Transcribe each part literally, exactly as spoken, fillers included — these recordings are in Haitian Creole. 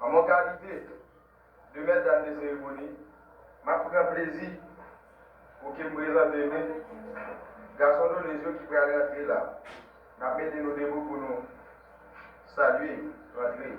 An mon kalite de mèt dam de seremoni, m ap pran plezi pou ke m prezante nou gason Doniz yo ki pral rantre la. N ap mete nou debou pou nou salye rantre.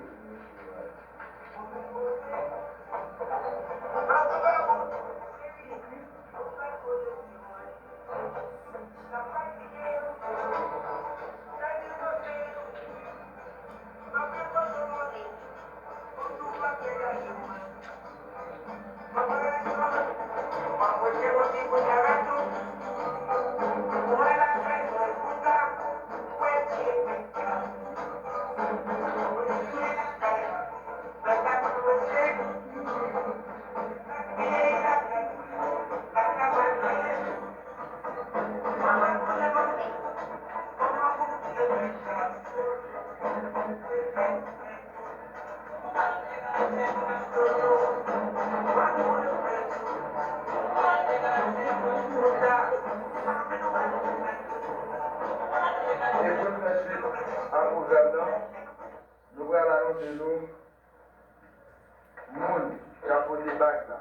E pou n fè swit a pwogram nan, nou pral anonse nou moun k ap pote bag la.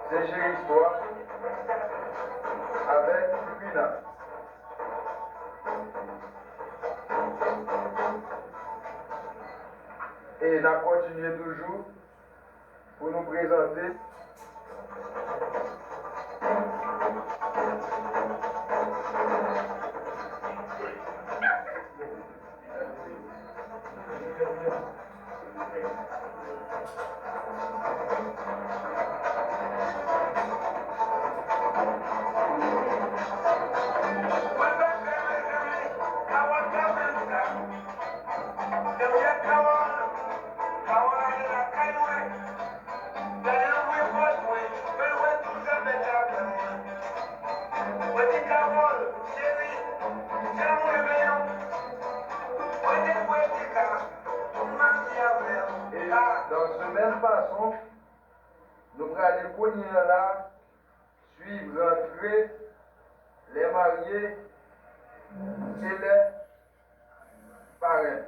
Se Cheri Istwa avèk Sipina. E n ap kontinye toujou pou nou prezante. Gade nan mwen pòt mwen, mwen wè tout zafè sa pran mwen. Mwen di Carole, cheri, jan mwen renmen w. Mwen te kwè te ka pou m marye avè w. E dans menm fason, nou prale kounye a la, swiv rantre lè marye e lè parenn.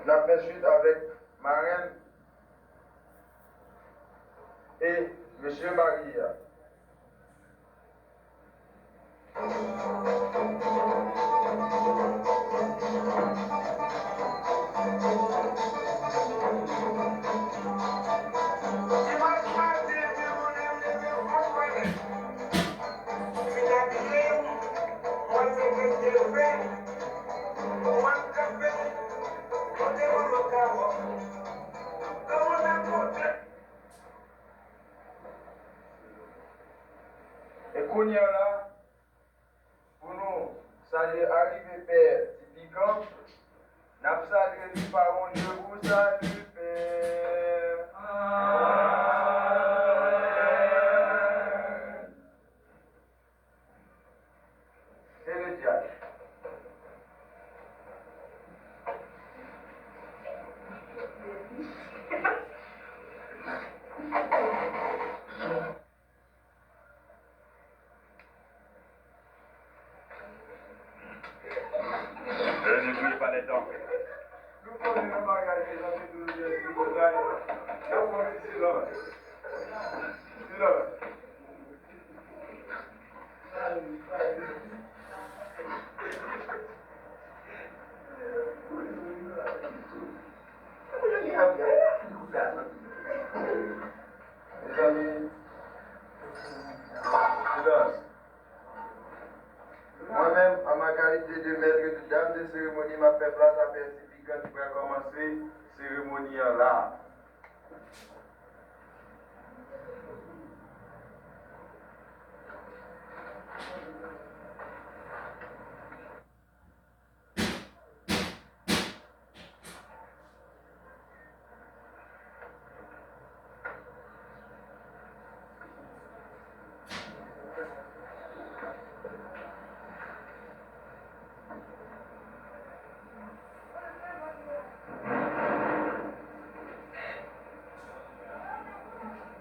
N ap fè swit avèk marenn e mesye marye a. E kounye a la, pou nou salye arive pè Ti Pikan, n ap salye li pa yon de pou salye pè. Se le dyab. Rezilta pa lè tan. Nou konnen nan bagay ke jan de douzè di bagay, y ap fè yon ti silans. Silans. Mezanmi, silans. Mwen menm, an ma kalite de mèt de dam de seremoni, m ap fè plas a pè Ti Pikan ki pral kòmanse seremoni an la.